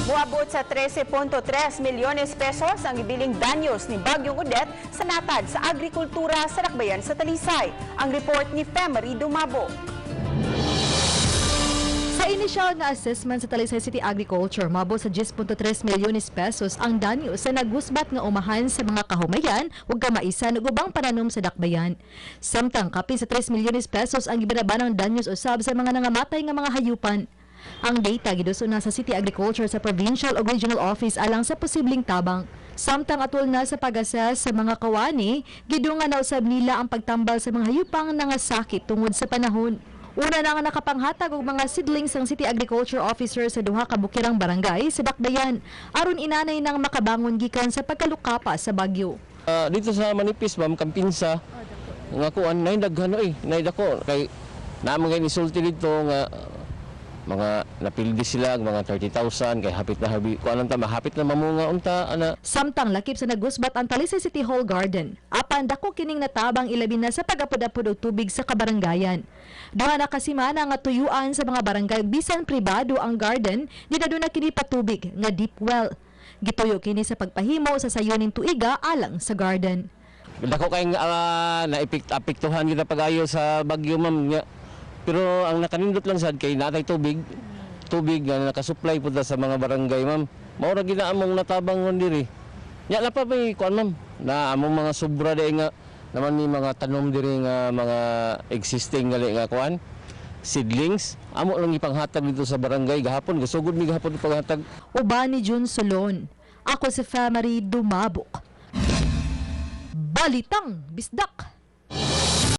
Muabot sa 13.3 milyones pesos ang ibiling danyos ni Bagyong Odette sa natad sa agrikultura sa Dakbayan sa Talisay. Ang report ni Femery Dumabo. Sa inisyal nga assessment sa Talisay City Agriculture, moabot sa 10.3 milyones pesos ang danyo sa nagusbat nga umahan sa mga kahumayan ug kamaisan ug ubang pananom sa dakbayan. Samtang kapin sa 3 milyones pesos ang gibanabanang danyos usab sa mga nangamatay nga mga hayupan. Ang data giduso na sa City Agriculture sa provincial o regional office alang sa posibleng tabang. Samtang atol na sa pag-assess sa mga kawani, gidungan na usab nila ang pagtambal sa mga hayupang nangasakit tungod sa panahon. Una na nga nakapanghatag og mga seedlings ang City Agriculture Officer sa duha ka bukirang barangay sa Dakbayan aron inanay nang makabangon gikan sa pagkalukapa sa bagyo. Dito sa Manipis, ma'am, Kampinsa, nga kuan nay daghan oy, nay dako kay naa man kay nisulti dito nga mga napildi sila mga 30,000 kay hapit na habi kuan ta, mahapit na mamunga unta ana. Samtang lakip sa nagusbat ang Talisay City Hall Garden. Apan dako kining natabang ilabi na sa pag-apod-apod og tubig sa kabarangayan. Duha na ka semana nga tuyuan sa mga barangay, bisan pribado ang garden, di na na kini patubig nga deep well. Gituyo kini sa pagpahimo sa sayuning tuiga alang sa garden. Dako kay na apektuhan kita pag-ayo sa bagyo, ma'am, nga. Pero ang nakanindot lang sad kay natay tubig, tubig nga nakasupply pud ta sa mga barangay, ma'am. Mao ra gina among natabang ngon diri. Nya na pa may kuan, ma'am, na among mga sobra di nga naman ni mga tanom diri nga mga existing gali nga kuan seedlings, amo lang ipanghatag dito sa barangay gahapon, gasugod mi gahapon panghatag. Uban ni Jun Solon. Ako si Famary Dumabok. Balitang Bisdak.